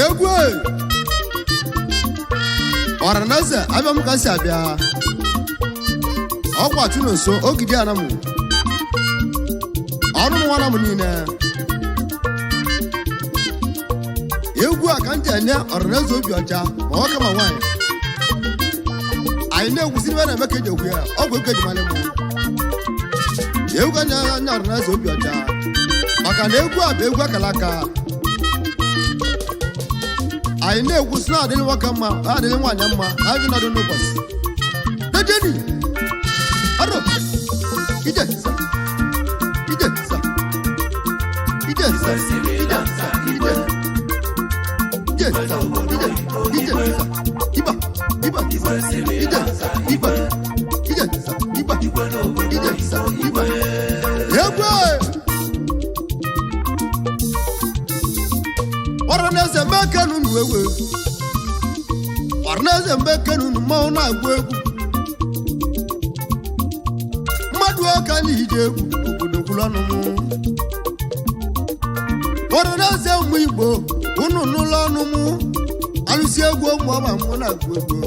Egwu ọranaeze abịa m ka si abịa ọkwa chụnonso ogidi anamụ ọrụ m nwana m niile. Egwu a ka m ji enye ọranaeze obi ọcha, ma nwoke ma nwaanyị. Anyị na-egwusi ibe na-eme ka eji egwu ya ọgwụ ego eji malị m. Egwu ka nye anya ọranaeze obi ọcha, maka na egwu a bụ egwu akara aka. Anyị na-egwu sị na-adịrị nwoke mma, na-adịrị nwaanyị mma, na-adị nọdụ n'ụbọchị dejeni ọrụ ije sa ije sa ije sa ije sa ije ije sa ije ije sa iba iba ije sa iba ije sa iba ije sa iba. Egwu ọranaeze mbekenu nu ewe, ọranaeze mbekenu nu mmanwụ na-agụ egwu mmadụ ọka n'ije egwu obodo kwuru ọnụ mụ. Ọranaeze ụmụ Igbo, unu n'ụlọ ọnụ mụ alụsị egwu ụmụ ọma mụ na-agụ egwu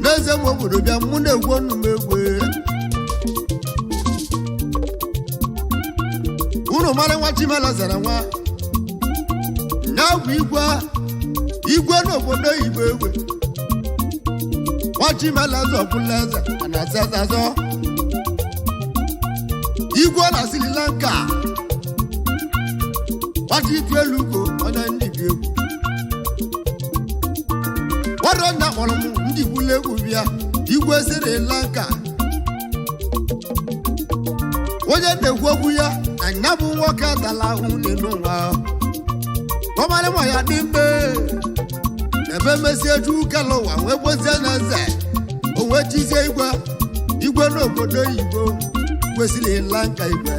n'eze m obodo bịa mụ na-egwu ọnụ m egwu. Unu mara nwa Chimela zara nwa ya bụ igwe igwe n'obodo Igbo egwe. Nwa Chimela zọbụla eze a na-aza azọ igwe na Sri Lanka. Nwachi itu elu ugo onye ndị bi egwu nwere nna kpọrọ m ndị gbula egwu bịa igwe Sri Lanka. Onye na-ekwu okwu ya na nya bụ nwoke atala ahụ n'elu ụwa kọmarị ma ya dị mbe ebe mezie ju kele ụwa wee gbozie na eze o wee chizie igwe igwe n'obodo oyibo kwesịrị ịla nka igwe.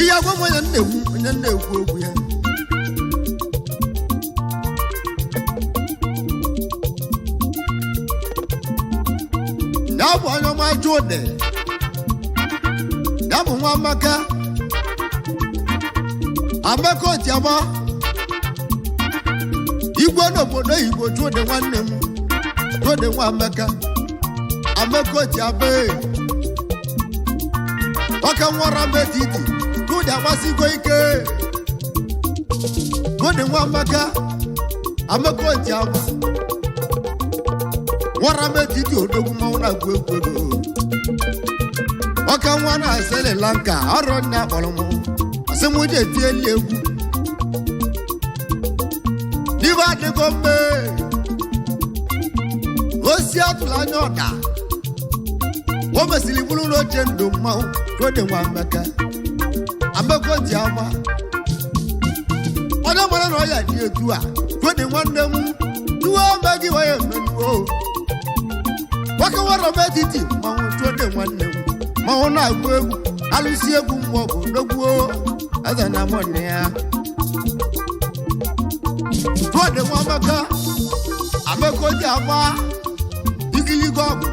Ihe agwa m onye na-ekwu onye na-ekwu okwu ya ya bụ onye ọma Jude, ya bụ nwa Amaka Amaka Otiama igwe n'obodo Igbo. Jude nwanne m, Jude nwa Amaka Amaka Otiama ee. Ọka nwara m etiti Jude agbasigo ike. Jude nwa Amaka Amaka Otiama nwara m etiti odogwu mmanwụ na-agụ egwu ego ọka nwa na Sri Lanka. Ọrụ nna kpọrọ m asị m je tieli egwu n'ibe adịgo mbe osi atụrụ anya ọda o mesịrị bụrụ n'oche ndụ mmanwụ rode nwa Amaka Amaka Otiama onye mara na ọya dị etu a. Rode nwanne m tuwo ome gị wee emenuo nwoke nwere m etiti mmanwụ chụde nwanne m mmanwụ na-agụ egwu alụsị egwu mmụọ bụ ndogbuo eze na mụnne ya. Chụde nwa Amaka Amaka Otiama igiligo ọgwụ.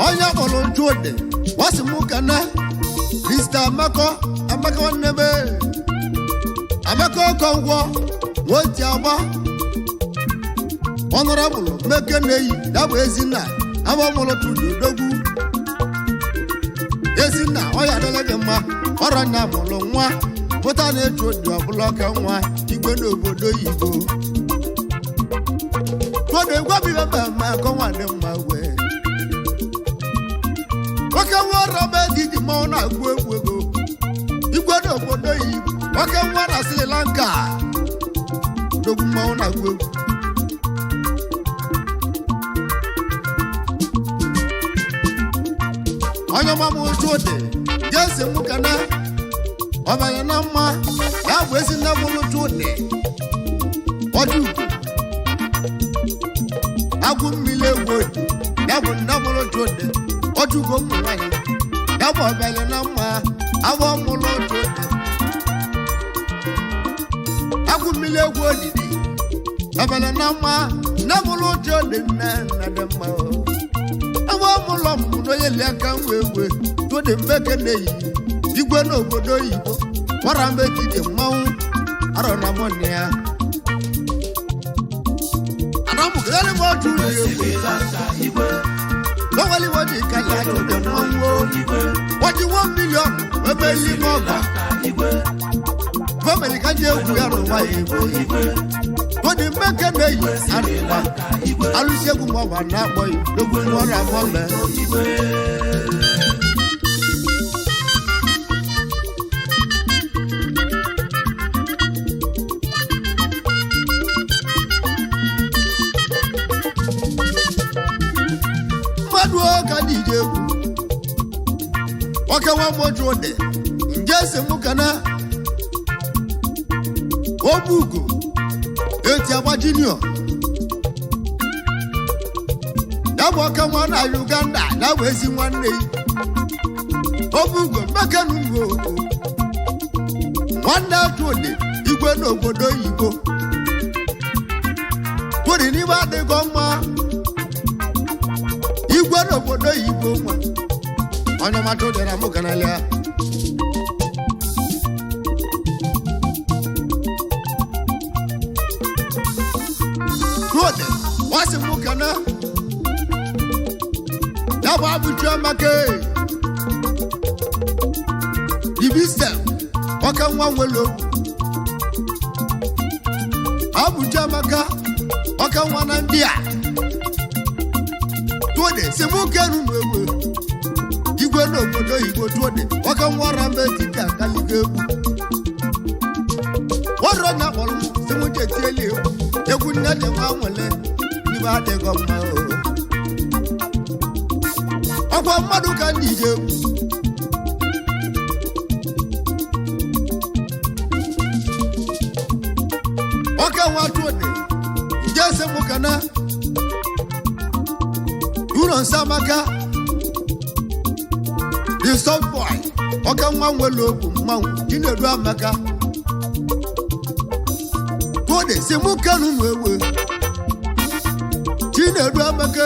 Onye kpọrọ Chude wasị m kana Mr. Amaka Amaka nwanne m, Amaka Okonkwo Nwotiagba Honorable Meke na-eyi ya bụ Ezinna abamụlụ Chudi Odogwu. Ezinna, ọ ya adịla gị mma. Ọrọ nya mụrụ nwa pụta na-echu odi ọbụla ọka nwa igwe n'obodo oyibo. Tụọdụ egwu abịghị mma akọ nwa dị mma wee nwoke nwa ọrụ ọba etiti mmanwụ na-agụ egwu ego igwe n'obodo oyibo, nwoke nwa na Sri Lanka, odogwu mmanwụ na-agụ egwu. Onye ọma m Chude jesi m kana ọbanye na mma ya bụ ezi nne mụrụ Chude ọjọ ugo agwụ mmiri egwu odi ya bụ nne mụrụ Chude ọjọ ugo ụmụ nwanyị ya bụ ọbanye na mma agwọ mụrụ Chude agwụ mmiri egwu odidi ọbanye na mma nne mụrụ Chude nne nna dị mma o. Ebe ọmụlọ mụrụ onye li aka nwe egwe tụdị mbeke na-eyi igwe n'obodo oyibo gwara mbe etiti mmanwụ arọ na mọnị ya anamụgharị m ọjụ ụlọ egwe Sri Lanka igwe. n'onwere iwe ji kalị achụdị mmanwụ Igwe. wọji 1 million ebe n'ime ọgọ Lanka igwe. gọọmenti ka ji egwu ya n'ụwa ya egwu Igwe. tụdị mbeke na-eyi Sri arụwa Lanka igwe. alụsị egwu ma ọ bụ na-akpọ ya egwu ọrụ amọ mee. Igwe. Mmadụ ka dị ije egwu nwoke nwa moju dị nje si mụ kana ogbu ugo eti agba junior ya bụ oke nwa na Uganda ya bụ ezi nwanne ya ogbu ugo mmekenugo nwanne Chude igwe n'obodo oyibo tụrụ n'ime adịghị mma igwe n'obodo oyibo nwa onye ọma Chude na mụ kanalịa Chude wasị mụ kana ya bụ abụchi ọmaka dibistem ọka nwa nwere okwu abụchi amaka ọka nwa na ndị a Chude si mụ kenu m egbe igwe n'obodo oyibo. Chude ọka nwa ọra mba etiti akaligo egwu ọrụ onye akpọrọ m si mụ jetieli egwu egwu nne dị nwa nwele ibe adịghị mma o ọkwa mmadụ ka ndị ije egwu ọka nwa Chude nje si mụ kana ụlọ nsọ amaka the soft boy ọka nwa nwere okwu mmanwụ Chinedu amaka. Chude si mụ kenu m egbe Chinedu amaka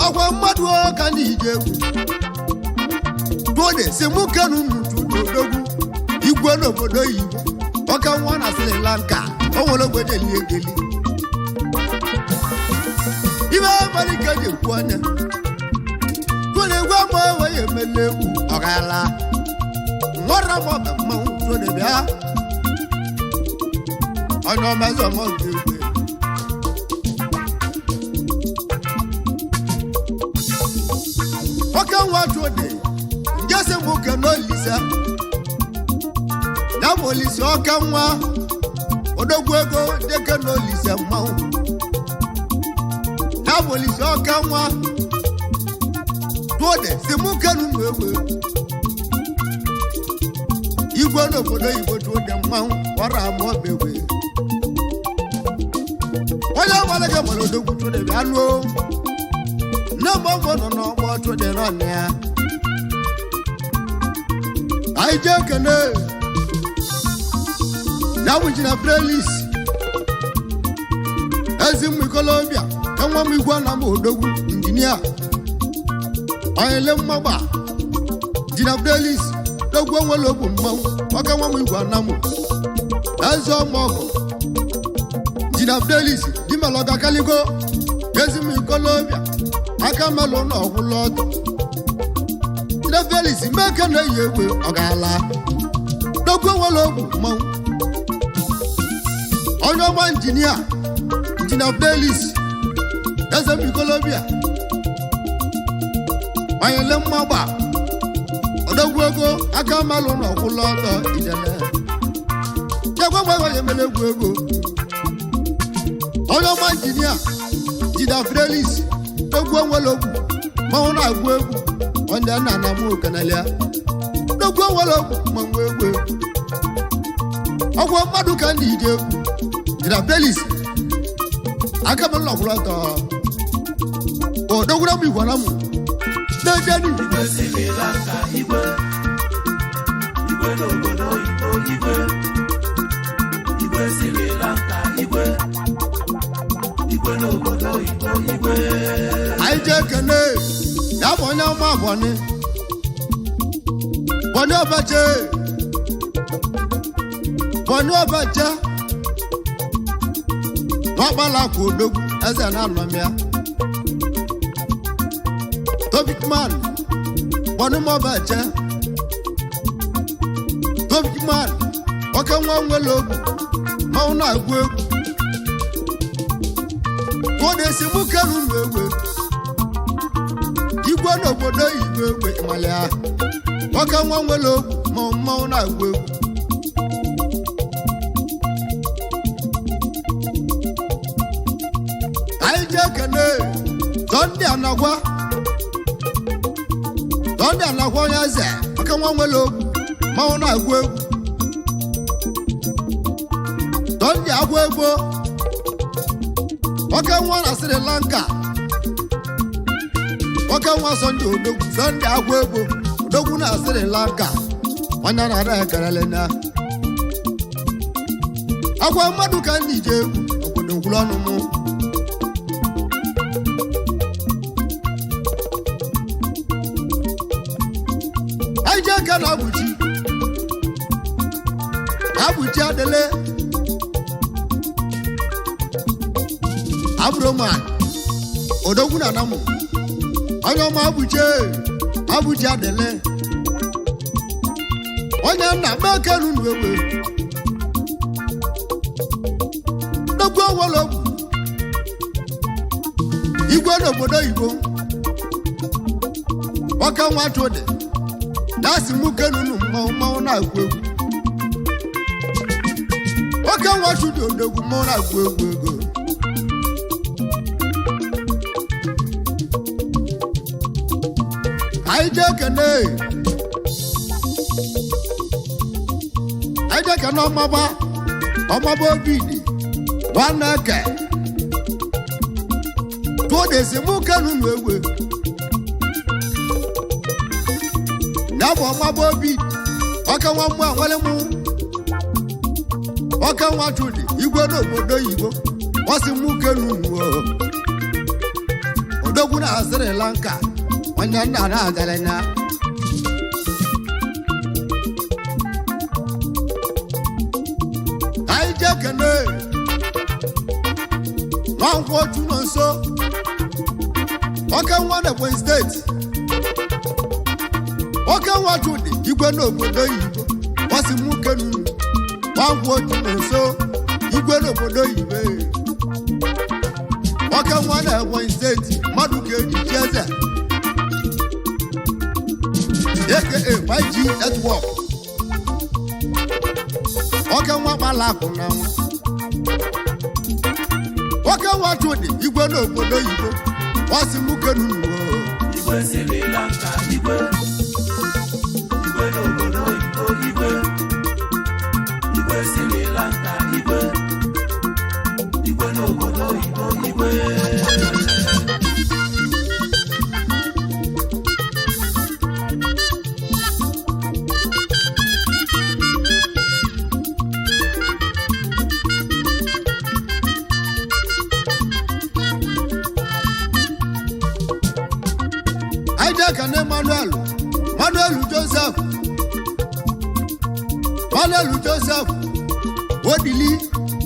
ọkwa mmadụ ka ndị ije egwu. Chude si mụ kenu m Chude odogwu igwe n'obodo oyibo ọka nwa na Sri Lanka o nwere ogbe deli egeli ibe abalị ka eji ekwu anya Chude gwa m onwe ya emela egwu ọgala nwara m ọba mmanwụ. Chude bịa onye ọmazị ọmọ nke egwe oke nwa Chude njesi m oke n'olise ya bụ olise oke nwa odogwu ego deke n'olise mmanwụ ya bụ olise oke nwa. Chude si mụ kenu m egbe igwe n'obodo oyibo. Chude mmanwụ ọrụ amụọ egbe onye ọgbara gị gbara odogwu. Chude bịa nuo nne m ọgwụ nọ n'ọgbọ Chude nọ na ya anyị jee kene ya bụ ji na prelis ezi mmụ ikolobịa enwe m igwe na m odogwu injinia onyele mmagba ji na prelis dogwu onwere okwu mmanwụ ọka nwa m igwe anamụ eze ọmọgọ ji Injinia Fidelis dimelọga kaligo ezimikolobịa aka melụ na ọgwụlụ ọtọ. Injinia Fidelis meke na-eyi egbe ọ ga-ala dogwu nwere ogwu mmanwụ onye ọma injinia Injinia Fidelis ezemikolobịa manyele mmagba odogwu ego aka melụ na ọgwụlụ ọtọ ijele chekwa gwa ya emele egwu ego onye ọma injinia Injinia Fidelis egwu onwere ogwu mmanwụ na-agụ egwu onye nna na m kenelia egwu onwere ogwu mmanwụ egwu egwu ọgwụ mmadụ ka ndị ije egwu Injinia Fidelis aka m nlọkwụlọtọ odogwura m igwara m na-ejeni. Igwe Sri Lanka igwe, igwe n'obodo oyibo igwe, igwe Sri Lanka igwe, igwe n'obodo oyibo igwe. Anyị jee kene ya bụ onye ọma bọni bọni ọbache bọni ọbache n'ọkpala kwa odogwu eze na-anọmịa topic man bọni mọbache topic man oke nwa nwere ogwu mmanwụ na-agụ egwu ka ọ na-esi mụ kelu unu egwu igwe n'obodo igwe egbe ịmalịa nwoke nwa nwere ogwu ma mmanwụ na-agụ egwu. Anyị jee kene Sọnde Anagwa Sọnde Anagwa onye eze nwoke nwa nwere ogwu mmanwụ na-agụ egwu Sọnde agwa egbo nwoke nwa na Sri Lanka nwoke nwa Sọnde odogwu Sọnde agwa egbo odogwu na Sri Lanka onye na-ara ekerele na agwa mmadụ ka ndị ije egwu obodo ngwụrụ ọnụ mụ. Anyị jee nke na abụchi abụchi adịle abụrụma odogwu na anamụ onye ọma abụchi abụchi adịle onye nna mekenu nu egbe dogwu onwere ogwu igwe n'obodo oyibo nwoke nwa chụdị na-asị mụ kenunu mmanwụ mmanwụ na-agụ egwu nwoke nwa chụdị odogwu mmanwụ na-agụ egwu ego. Anyị jee kene anyị jee kene ọmaba ọmaba obidi nwanne ke tụọ desi mụ kenu nu egwe ya bụ ọmaba obi ọka nwa mmụọ nwere mụ ọka nwa chudi igwe n'obodo oyibo ọsị mụ kenu nu odogwu na Sri Lanka onye nna na-agara na anyị jee kene nwankwọ otu nọ nso oke nwa na Ebonyi steeti oke nwa chudi igwe n'obodo oyibo ọsị mụ kenu nwankwọ otu nọ nso igwe n'obodo oyibo oke nwa na Ebonyi steeti mmadụ ka eji chi eze aka 5G network oke nwa kpala akụ na nwa oke nwa chudi igwe n'obodo oyibo ọsị mụ kenu nuo. Igwe Sri Lanka igwe, igwe n'obodo oyibo igwe, igwe Sri Lanka igwe, igwe n'obodo oyibo igwe. Anyị jee ka na Emmanuel Manuel Joseph Manuel Joseph odili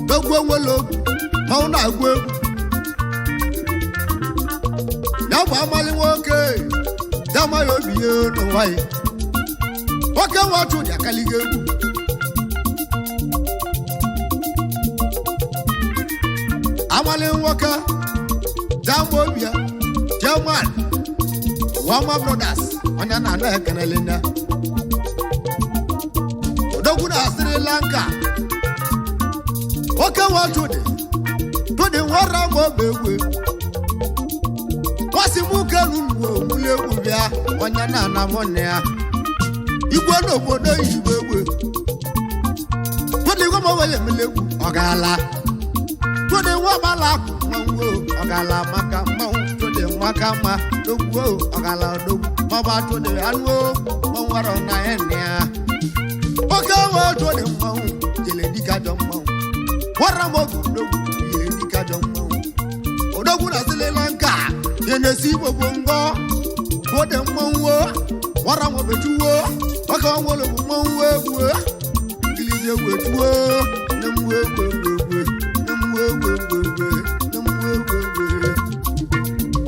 dogwu onwere ogwu Mmanwụ na-agụ egwu ya bụ amalị nwoke ya amaghị obi ya n'ụwa ya. Nwoke nwa Chudi akaligo egwu. Amalị nwoke jama obi ya German Wama Brothers onye na-anụ ekenele nne odogwu na Sri Lanka. Nwoke nwa Chudi Chudi nwara m obi egwu kwasị m kelu mgbe omuli egwu bịa onye na-ana m nne ya igwe n'obodo oyibo egwu Chudi nwa m onye emele egwu ọ gaala. Chudi nwa gbala akụ mmanwụ ọ gaala maka mmanwụ. Chudi nwaka mma dogwu ọ gaala dogwu maọbụ Chudi anụ mmanwụ arọ na ya nne ya. Oke nwa Chudi mmanwụ jele dịka ajọ mmanwụ nwara m oge odogwu ihe dịka ajọ mmanwụ odogwu na Sri Lanka ya na-esi igbo bụ ngọ wode mmanwụ nwara m obechuwo oke nwere bụ mmanwụ egwu ngilizi egwu echuwo nne m egwu egwu egwu nne m egwu egwu egwu nne m egwu egwu.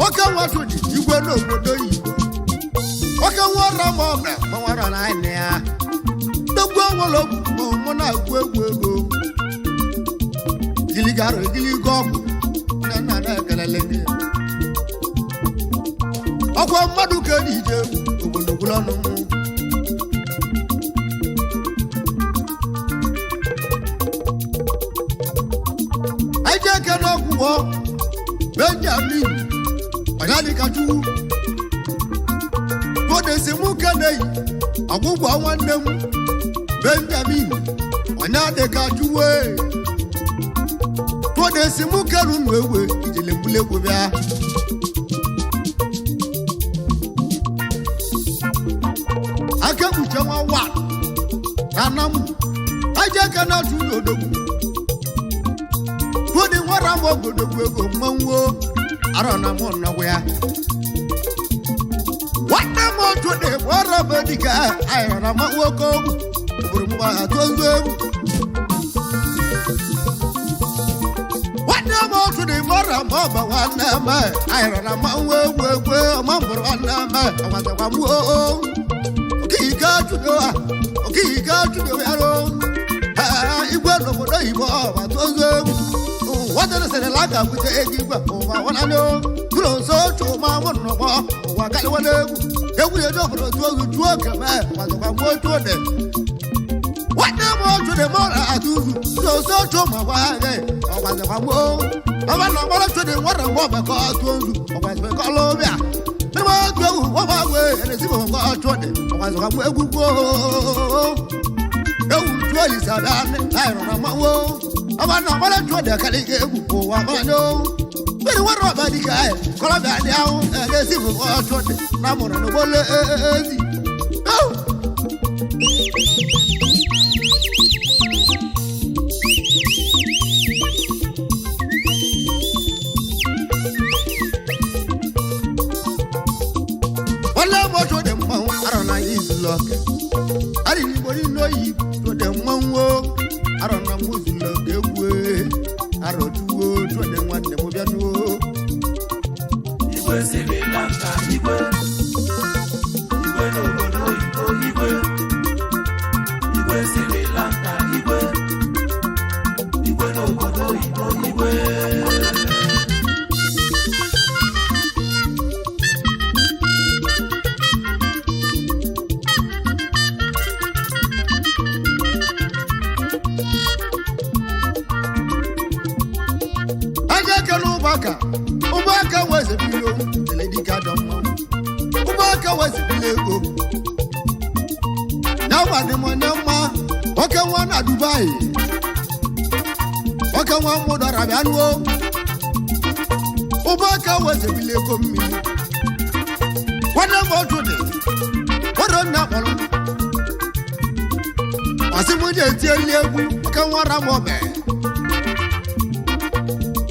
Oke nwa Chudi igwe n'obodo oyibo. Oke nwa ọra ma ọ bụ mmanwụ na anyị ya dogbu onwere ogwu ma mụ na-agụ egwu ego giligara egiligo ọgwụ nne nna na-ekelele gị ọkwa mmadụ ka eji ije obodo gwụrụ ọnụ mụ. Anyị ji eke n'ọgwụgwọ Benjamin Ọnyadịkachukwu bodesi mụ keneyi ọgwụgwọ nwanne m Benjamin Ọnyadịkachukwu bodesi mụ kelu nụ egwe ijele mbulegwu bịa. Aka ekpuchi nwa wa na anamụ aja eke na-atụ ụlọ odogwu bodi nwara m ogodogwu ego mmanwụ arọ na mụ nnọgwụ ya. Nwanne m otu dị ọrụ bụ dịka ayọrọ na mmanwụ oke ogwu obodo m gbara atụ ozu egwu. Nwanne m otu dị ọrụ ma ọ bụ nwanne m ayọrọ na mmanwụ egwu egwu ọma mbụrụ nwanne m ọgwazakwa m oo okike chụdo okike chụdo ya ro igwe n'obodo oyibo ọgbatụ ozu egwu wọ́n sẹ̀rẹ̀ lága bute ego igwe ụwa nwanne ụlọ nso chụma mụ nnọgbọ ụwa karịwa n'egwu egwu ya obodo tụọ ozu tụọ keme gbazakwa mgbe otu ode nwanne m otu dị mụ na atụ uzu ụlọ nso chụma gwa gị ọgbazakwa mgbe ọba na ọgbara chụdị nwere mgbe ọgbakọ tụọ ozu ọgbazakwa ọlụbịa ndị otu egwu ọgba gwe erezi m mgbe ọchụ dị ọgbazakwa mgbe egwu gboo ewu tụọ isabịa anyị rọrọ mmanwụ ọba náà wọ́n lọ́jọ́ ọ̀dẹ̀ kálí ké egwu kò wá máa ní o. Bẹ́ẹ̀ni wọ́n rọ̀ bá dìgbà ẹ̀ kọ́lọ́bì àdé àwọn ẹ̀ẹ́dẹ́ sì fún ọjọ́ ọ̀dẹ̀ lámùràn ní wọlé ẹ̀ẹ́dì. Wọ́n lé mọ́tò dẹ̀ mọ́ àrọ̀ náà yìí lọ kẹ́. Àrìnìbò nínú yìí tó dẹ̀ mọ́ ń wó arọ na mụ zuru oke egwu arọ tuwo tụọdị nwanne m bịa nuo. Igwe Sri Lanka igwe igwe n'obodo oyibo igwe igwe Sri Lanka igwe igwe n'obodo oyibo igwe. Aja ekele ụmụaka ụmụaka wezebili owu tele dike ajọ mmanwụ ụmụaka wezebili ego na gwadị m onye mma nwoke nwa na Dubai nwoke nwa mụdọra bịa nuo ụmụaka wezebili ego mmiri nwanne m otu dị nwere nna kpọrọ m ọsị m ji etieli egwu nwoke nwa ra m ọbẹ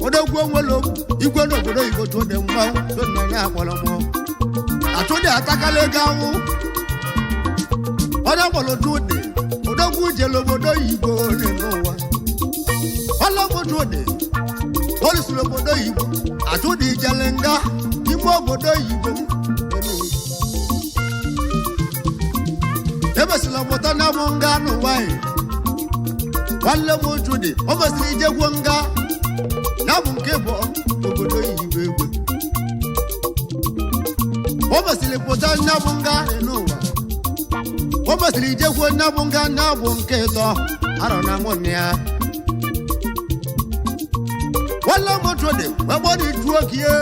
odogwu onwere okwu igwe n'obodo oyibo tụdị mmanwụ tụdị na akpọrọ mụ atụdị atakala ego anwụ onye kpọrọ tụdị odogwu jere obodo oyibo dị n'ụwa ọlọgwụ tụdị Olusiri obodo oyibo atụdị ijele nga n'ime obodo oyibo. Emesịrị ọpụta na mụ nga n'ụwa anyị. Nwanne m Chudi o mesịrị ijegwo nga ya bụ nke bụ obodo oyibo egbe. O mesịrị pụta nya bụ nga n'ụwa. O mesịrị ijegwo nya bụ nga nya bụ nke ịtọ arọ na mụ nne ya. Nwanne m Chudi wee gbọdọ itu okie.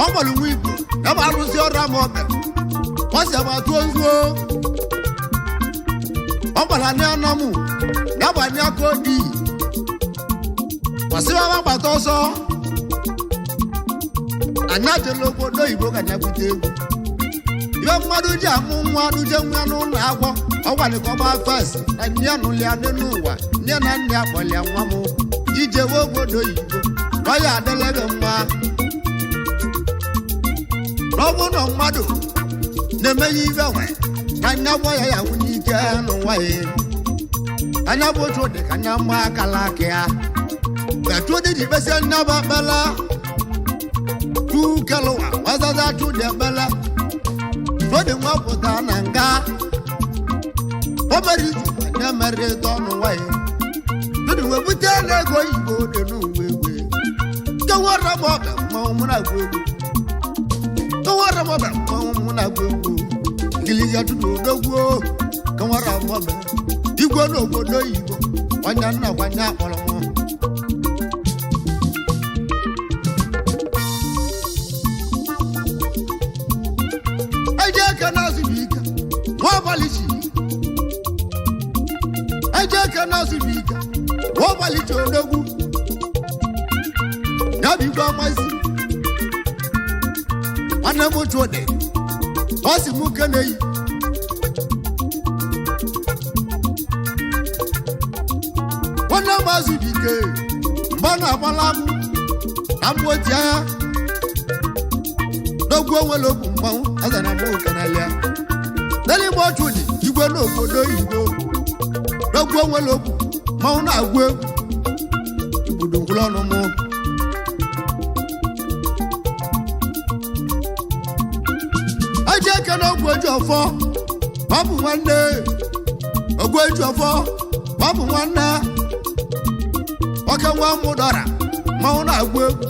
Ọ gbọrọ nwa igbo ya bụ arụsị ọrụ ama ọbẹ. Wọ́n sì máa tó ń dúró. Wọ́n padà ní anamu yàgbà ní akódi. Wàsí wàá má pàtó sọ. Ànyájẹ lóko lóyìnbó kànyà kúté egwu. Ìwé mmadụ ji amụ nwa duje nwa n'ụlọ akwụkwọ. Ọ gwara ka ọ gbaa fes na nne ya nụlịa n'elu ụwa. Nne na nna ya kpọlịa nwa m. Ije wee obodo oyibo. Ọ ya adịla gị mma. N'ọ bụrụ na mmadụ na-eme ya ibe nwe ka anya gbọ ya ya nwunye ike n'ụwa ya. Anya bụ otu dị ka anya mma akala aka ya. Etu dị ji kpesịa nne bụ ekpele. Tu kelụwa wazaza tu dị ekpele. Tụdị nwa pụta na nga. O mere iju anya mere ịtọ n'ụwa ya. Tụdị wee bute n'ego oyibo dị n'ụwa egwe. Tọwara m ọbịa mmanwụ mụ na-agụ egwu. Kawara m ọbịa mmanwụ mụ na-agụ egwu. Ngiliga tụdụ odogwu kawara m ọbịa. Igwe n'obodo oyibo kwanya nna kwanya akpọrọ m. Eje eke na-azụ bụ ike nwa abalị chi. Eje eke na-azụ bụ ike nwa abalị chi odogwu. Ya bụ igwe amazi. Nwanne m Chudi ọ sị m keneyi. Nwanne m azụ bụ ike mgbe ọ na-agbala m na m oti agha n'ogwu onwere okwu mmanwụ azara m okenalịa. N'eluigwe Chudi igwe n'obodo oyibo n'ogwu onwere okwu mmanwụ na-agụ egwu igbudu ngwụrụ ọnụ m. Eji eke na ogwu eji ọfọ ọ bụ nwanne. Ogwu eji ọfọ ọ bụ nwanne. Oke nwa mụ dọra mmanwụ na-agụ egwu.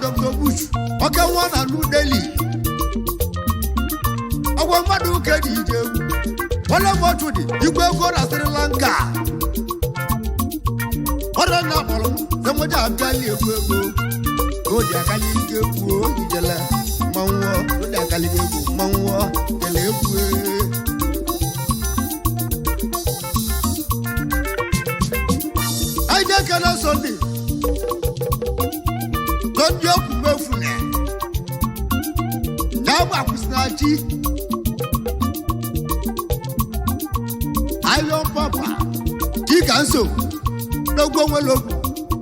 Dr. Bush oke nwa na New Delhi. Ọgwọ mmadụ ụka dị ije egwu. Nwanne m Chudi igwe ego na Sri Lanka. Ọrịa na akpọrọ m sị m je abịali egwu ego. Odi akali ike egwu ijele mmanwụ odi akali egwu mmanwụ jele egwu. Anyị na-ekele Sunday. Sunday okwu mefu na ya bụ akwụsịnachi. Iron Papa Chika nso n'ogwu onwere okwu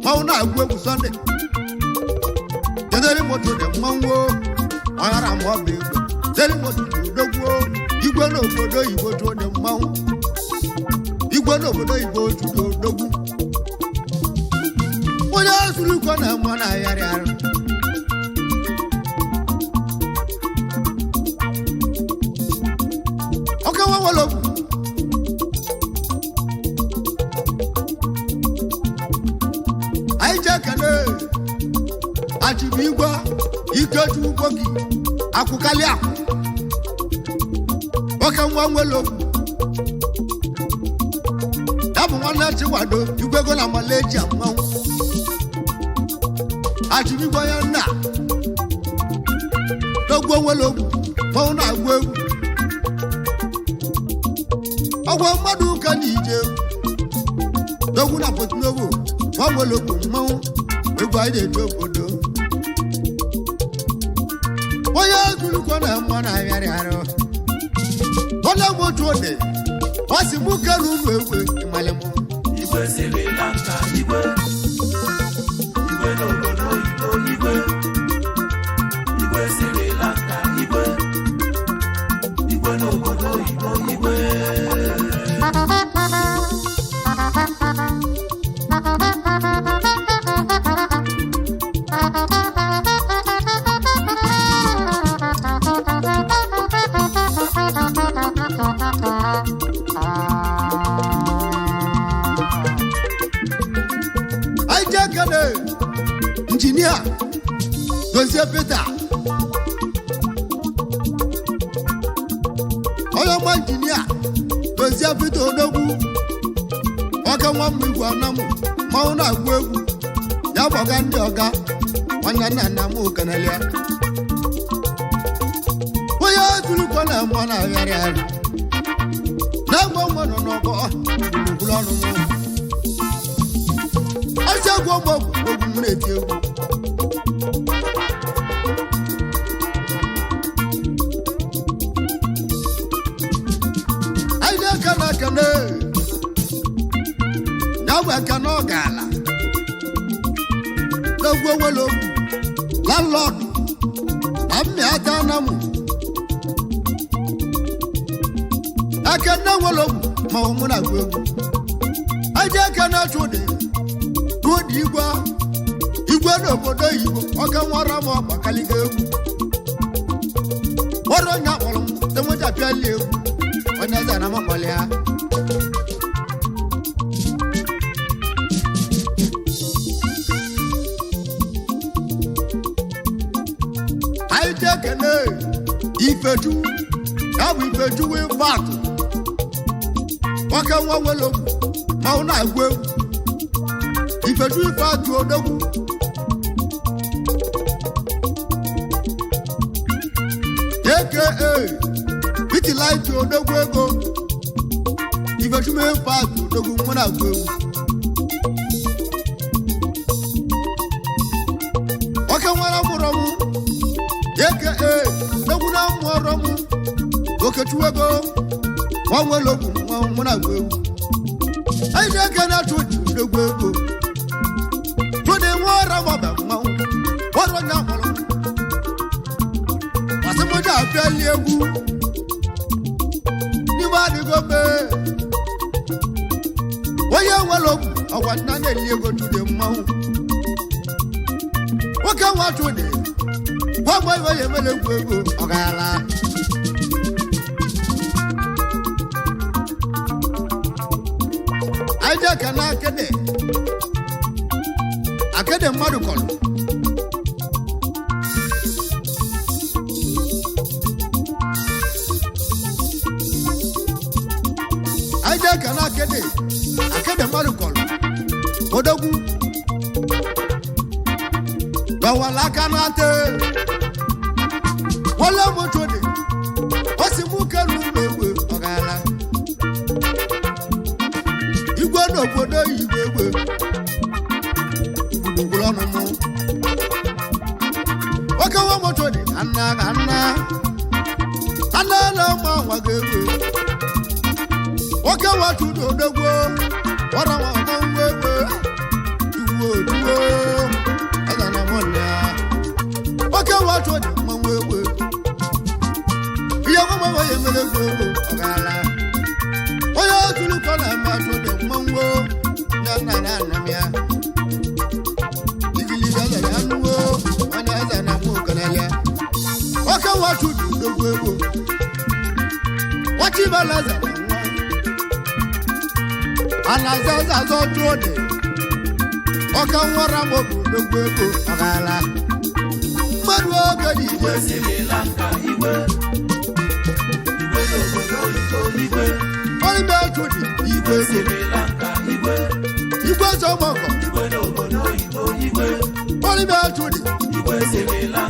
mmanwụ na-agụ egwu Sunday. Jedere moto dị mmanwụ ọghara ma ọ bụ egbe. Jedere moto dị odogwu igwe n'obodo oyibo tụọ dị mmanwụ. Igwe n'obodo oyibo tụrụ odogwu. Onye zuru iko na mma na-agharị arụ. Ọka nwa nwere okwu. Anyị ji ekele Achịbụigwe Ikechukwu gị akwụkalị akwụ. Oke nwa nwere okwu. Ya bụ nwanne Chikwado igwe ego na Malaysia mmanwụ. Achịbụigwe ya nna n'ogwu onwere okwu mmanwụ na-agụ egwu. Ọgwụ mmadụ ụka na ije n'ogwu na Porto-Novo nwa nwere okwu mmanwụ egwu anyị na-eji obodo. Onye zurukọ na mma na-abịarị arụ. Onye m otu ode ọ sị mụ kere ụmụ egwu ịmalị m. Igwe Sri Lanka igwe. Igwe n'obodo oyibo igwe. Igwe Sri Lanka igwe. Igwe n'obodo oyibo igwe. Injinia Dozie Peter, onye ọma injinia Dozie Peter Odogwu, ọka nwa m igwe anamụ mmanwụ na-agụ egwu ya bụ ọga ndị ọga, nwanne nna nna m kenelia. Onye tulukwa na mmụọ na-agharị arị na-agba nwa nọ n'ọgbọ gburugburu ọnụ m ọsọ egwu ọgbọ egwu m na-eti egwu. Anyị na-eke na ekene ya bụ ekene ọ gaala n'egwu ewelo landlord na mmịata anamụ ekene nwere ogwu ma ọ mụ na-agụ egwu. Anyị ekene chụdị chụdị igwe igwe n'obodo oyibo, ọka nwara m ọgbakaliga egwu ọrụ onye akpọrọ m temụjapịali egwu onye eze na makpọlị ya. Anyị ji ekene ifechu ya bụ ifechu wee batụ nwoke nwa nwere ogwu ma ọ na-agụ egwu ifechu ife atụ odogwu aka itilaiti odogwu ego ifechu m ife atụ odogwu nwa na-agụ egwu nwoke nwere mụrụ mụ aka odogwu na mmụ ọrụ mụ okechu ego nwa nwere ogwu nwa mụ na-agụ egwu. Anyị na-eke na-achụ ji odogwu ego tụdị nwa ọra mọba mmanwụ ọrụ onye akpọrọ masịmụja apịali egwu n'ime adịgo mee onye nwere ogwu ọgwa nna na-eli ego tụdị mmanwụ nwoke nwa tụdị gwa gwa iwe ya emere egwu ego ọgara. Anyị jee ka na akịdị akịdị mmadụ kọrọ anyị jee ka na akịdị akịdị mmadụ kọrọ odogwu dọwara aka n'ata wọle moto dị o si mụ kelu ụlọ egbe ọgara igwe n'obodo igwe egbe gburugburu ọnụ mụ nwoke nwa moto dị anna na anna anna na ụmụ anwa ga-egbe nwoke nwa chụdo odogwo ọra nwa ọma nwa egbe duwo duwo aga na mọnụ ya nwoke nwa chụdo mmanwụ egbe ihe nwa nwa ya emere egwu egwu ọgara onye otulukọ na-eme atụ dị mmanwụ na nna na anọ m ya igiliga zara anụwo onye eze na mụ okenele oke nwa chụdụ odogwu ego nwachibala zara nwa alaza azazọ tụọ dị ọka nwara m bụ odogwu ego ọgara mmadụ oge dị ije. Igwe Sri Lanka igwe, igwe n'obodo oyibo igwe. Onye chụdị igwe ego. Sri Lanka igwe, igwe zọmọgọ. igwe n'obodo oyibo igwe. Onye chụdị Igwe Sri Lanka.